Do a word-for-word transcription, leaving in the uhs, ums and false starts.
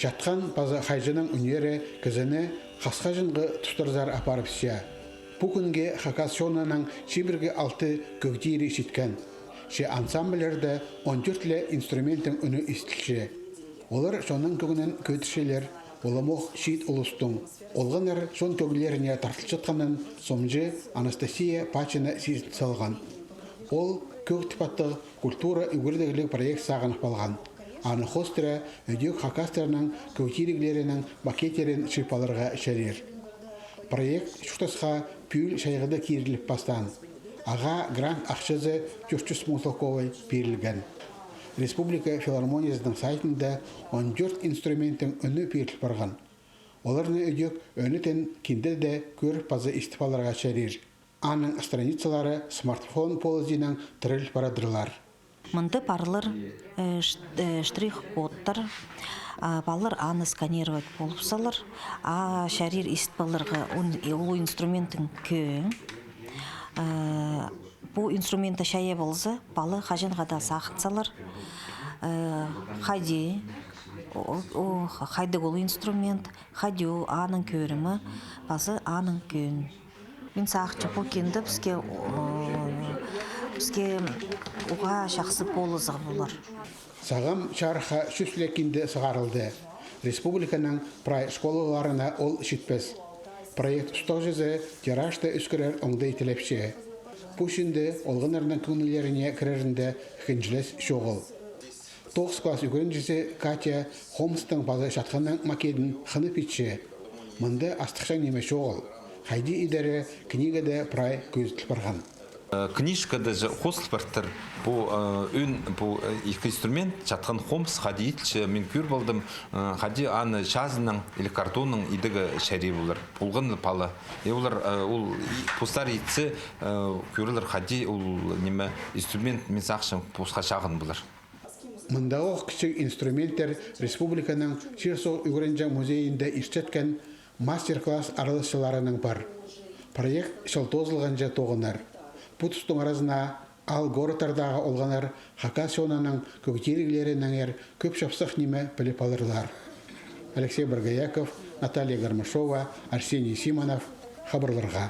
Чатхан паза хайҷының ӱннері кізіні хасхаҷынғы тустарзар апарыбысча. Пу кӱнге хакас чонының чибіргі алты кӧг тиирі читкен. Че ансамбльлерде он тӧрт ле инструменттің ӱні истілче. Олар чонның кӧңнін кӧдірчелер, уламох чиит улустың. Олғаннар чон кӧглеріне тартылчатханын сомҷы Анастасия Пачина сизін салған. Ол кӧг тіп аттығ культура ӱгредігліг проект сағынып алған. Аны хоостыра ідӧк хакастарның кӧг тииріглерінің макеттерін чыып аларға чарир. Проект чуртасха пӱӱл чайғыда киріліп пастаан. Ағаа грант ахчазы тӧрт чӱс муң солковай пирілген. Республика филармониязының сайтында он тӧрт инструменттің ӱні пиріл парған. Оларны ідӧк ӧнетін кинде дее кӧріп паза истіп аларға чарир. Аның страницалары смартфон полызиинаң тіріл парадырлар. Мында парлар, э, ш-, э, штрих-кодтар, а, палалар аны сканировать полып салар, а чарир истіп аларға ун-, улуғ инструменттің кӧӧң. Э, пу инструментті чайап алза, пала хаҷанға даа сағын салар. Э, хайди, о, о, хайдағ ол инструмент, хайди ол аның кӧрімі, паза аның кӧӧң. Мин сағынчам, пу кинде піске, о, піске уғаа чахсы полызығ полар. Сағам чарыхха чӱс ле кинде сығарылды. Республиканың прай школаларына ол читпес. Проект устағҷызы тиражты ӧскірер оңдай тілепче. Пу чиинде олғаннарның кӧңнілеріне кірерінде хынҷылас чоғыл. Тоғыс класс ӱгренҷізі Катя хомыстың паза чатханның македін хынып итче. Мында астыхчаң ниме чоғыл. Хайди идері книгада прай кӧзіділ парған. Э, книжкада же хоостыл партыр. Пу, э, ӧӧн, пу, э, ікі инструмент, чатхан хомыс, хайди иділче, мин кӧр полдым, э, хайди аны чазынаң или картоннаң идерге чарир полар. Полған пала. Е, олар, э, ол и-, постары итсе, э, кӧрерлер, хайди ол, ниме, инструмент, мин сағынчам, посха чағын полар. Мындағох кічіг инструменттер республиканың чир-суғ ӱгренҷең музейінде иртчеткен мастер-класс араласчыларының пар. Проект чыл тоозылғанҷа тоғынар. Пу тустың аразына аал городтардағы олғаннар хакас чонының кӧг тииріглерінеңер кӧп чапсых ниме піліп аларлар. Алексей Боргояков, Наталья Гармашова, Арсений Симонов, хабарларға.